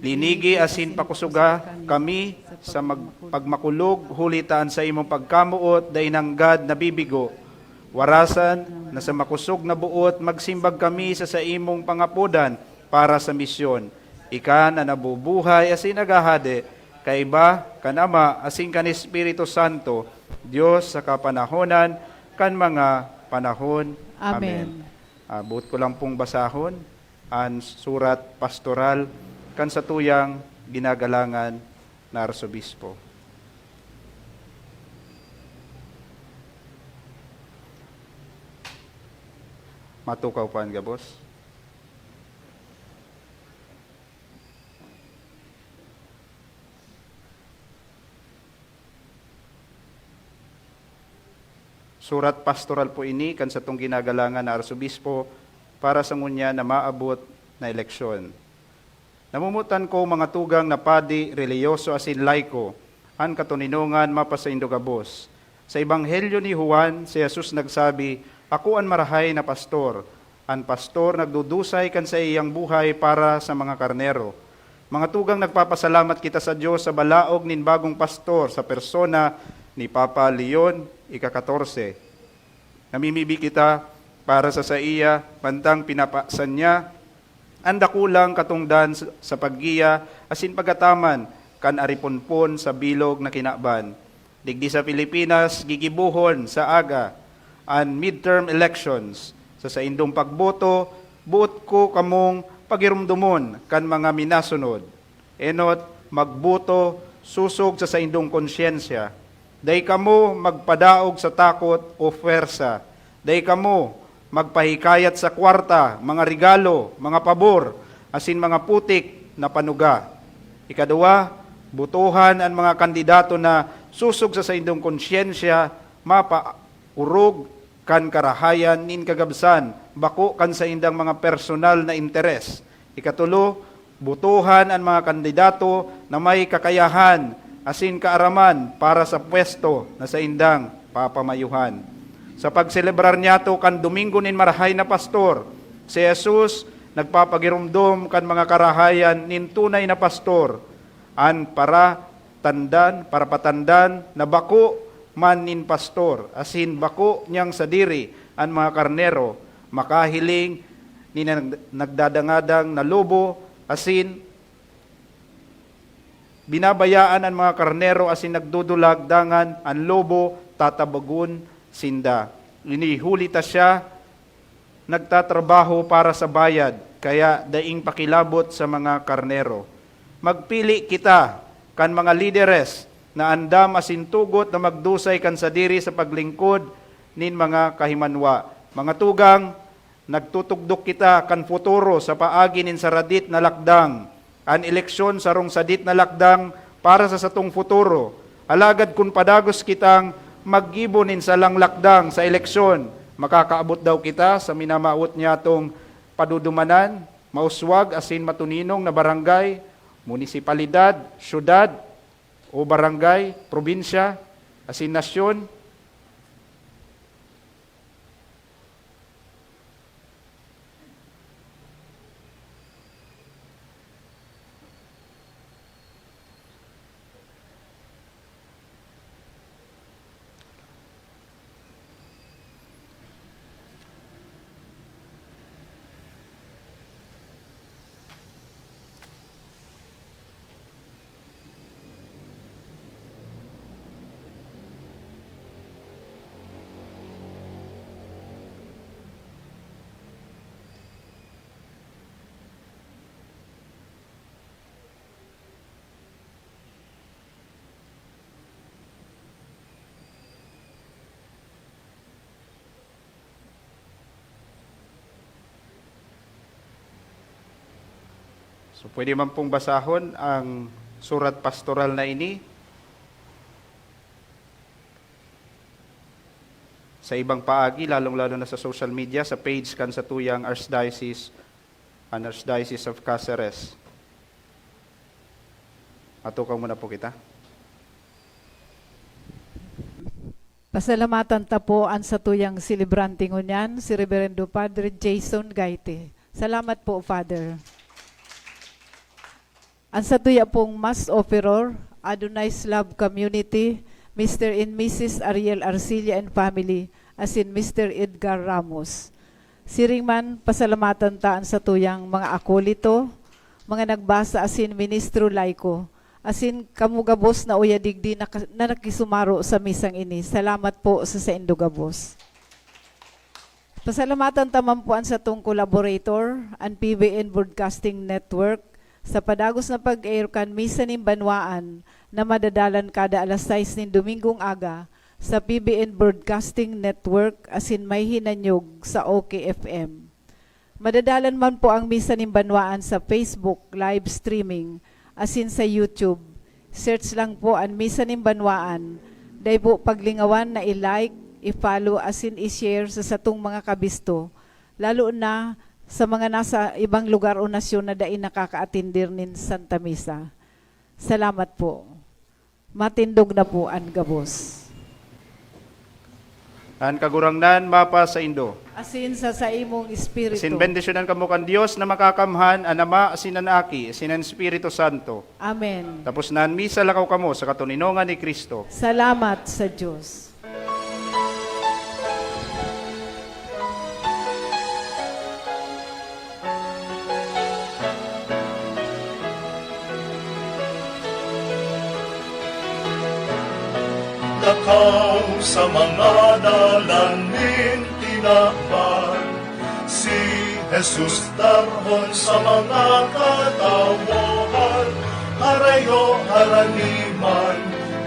Linigi asin pakusuga kami sa mag-, pagmakulog, huli ta an saimong pagkamoot dai nanggad nabibigo. Warasan na sa makosog na boot magsimbag kami sa saimong pangapodan para sa misyon. Ika na nabubuhay asin naghahade, kaiba kan Ama asin kan Espiritu Santo, Dios sa kapanahonan kan mga panahon. Amen. Amen. Ah, buot ko lang pong basahon an surat pastoral kan satuyang ginagalangan na arsobispo. Matukaw pa an gabos. Surat pastoral po ini kan satong ginagalangan na arsobispo para sa ngunyan na maabot na eleksyon. Namomotan ko, mga tugang na padi, relihiyoso asin laiko, an katoninongan mapasaindo gabos. Sa Ebanghelyo ni Juan, si Jesus nagsabi, "Ako an marahay na pastor. An pastor nagdudusay kan saiyang buhay para sa mga karnero." Mga tugang, nagpapasalamat kita sa Dios sa balaog nin bagong pastor sa persona ni Papa Leon ika-katorse. Namimibi kita para sa saiya, mantang pinapasan niya an dakulang katongdan sa, sa paggiya asin pagataman kan ariponpon sa bilog na kinaban. Digdi sa Pilipinas, gigibohon sa aga an midterm elections. Sa saindong pagboto, boot ko kamong pagiromdomon kan mga minasunod. Enot, magboto sosog sa saindong konsyensya. Dai kamo magpadaog sa takot o pwersa. Dai kamo magpahikayat sa kwarta, mga regalo, mga pabor, asin mga putik na panuga. Ikaduwa, botohan an mga kandidato na sosog sa saindong konsyensya, mapaorog kan karahayan nin kagabsan, bako kan saindang mga personal na interes. Ikatulo, botohan an mga kandidato na may kakayahan asin kaaraman para sa pwesto na saindang papamayuhan. Sa pagselebrar niyato kan Domingo nin Marahay na Pastor, si Jesus nagpapagiromdom kan mga karahayan nin tunay na pastor, an paratandan, parapatandan na bako man nin pastor, asin bako niyang sadiri an mga karnero, makahiling nin nag-, nagdadangadang na lobo, asin binabayaan an mga karnero asin nagdudulag, dangan an lobo tatabagon sinda. Ini huli ta siya nagtatrabaho para sa bayad, kaya daing pakilabot sa mga karnero. Magpili kita kan mga lideres na andam asin tugot na magdusay kan sadiri sa paglingkod nin mga kahimanwa. Mga tugang, nagtutugdok kita kan futuro sa paagi nin saradit na lakdang. An eleksyon sarong sadit na lakdang para sa satong futuro. Alagad kun padagos kitang maggibo nin salang lakdang sa eleksyon, makakaabot daw kita sa minamawot niyatong padudumanan, mauswag asin matuninong na barangay, munisipalidad, syudad, o barangay, probinsya? Asin nasyon. So, pwede man pong basahon ang surat pastoral na ini sa ibang paagi, lalong-lalo na sa social media, sa page kan satuyang Archdiocese, an Archdiocese of Caceres. Matukaw muna po kita. Pasalamatan ta po an satuyang selebrante ngunyan, si Reverendo Padre Jason Gaite. Salamat po, Father. An satuya pong Mass Offeror, Adonai's Love Community, Mister and Missus Ariel Arcilla and family, asin Mister Edgar Ramos. Siring man, pasalamatan ta an satuyang mga akolito, mga nagbasa asin ministro laiko, asin kamo gabos na uya digdi na ka-, na nakisumaro sa misang ini. Salamat po sa saindo gabos. Pasalamatan ta man po an satong collaborator, an P B N Broadcasting Network, sa padagos na pag-air kan Misa nin Banwaan na madadalan kada alas sais nin Domingong aga sa P B N Broadcasting Network asin may hinanyog sa O K F M. Madadalan man po ang Misa nin Banwaan sa Facebook live streaming asin sa YouTube. Search lang po an Misa nin Banwaan. Dai po paglingawan na i-like, i-follow asin i-share sa satong mga kabisto, lalo na sa mga nasa ibang lugar o nasyon na dai nakakaatender nin Santa Misa. Salamat po. Matindog na po an gabos. An Kagurangnan mapasaindo. Asin sa saimong espiritu. Asin bendisyonan kamo kan Dios na Makakamhan, an Ama, asin an Aki, asin an Espiritu Santo. Amen. Tapos na an misa, lakaw kamo sa katoninongan ni Cristo. Salamat sa Dios. Lakaw sa mga dalan nin tinaban, si Jesus darhon sa mga katawohan, harayo harani man,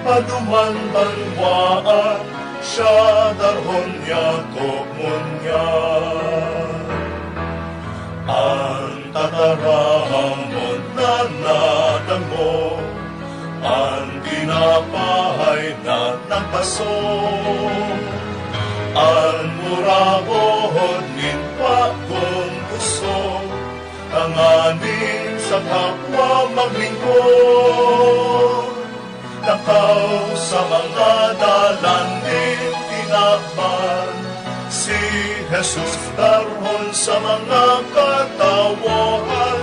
paduman banwaan, siya darhon niya togon niya. An tataramon na nadangog, an tinapay na nagbaso, an muragon nin bagong puso, tanganing sa kapwa maglingkod. Lakaw sa mga dalan nin tinaban, si Jesus darhon sa mga katawohan,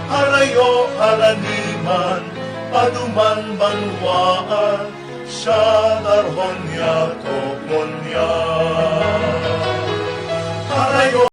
harayo harani man, paduman banwaan, siya darhon niya togon niya. Harayo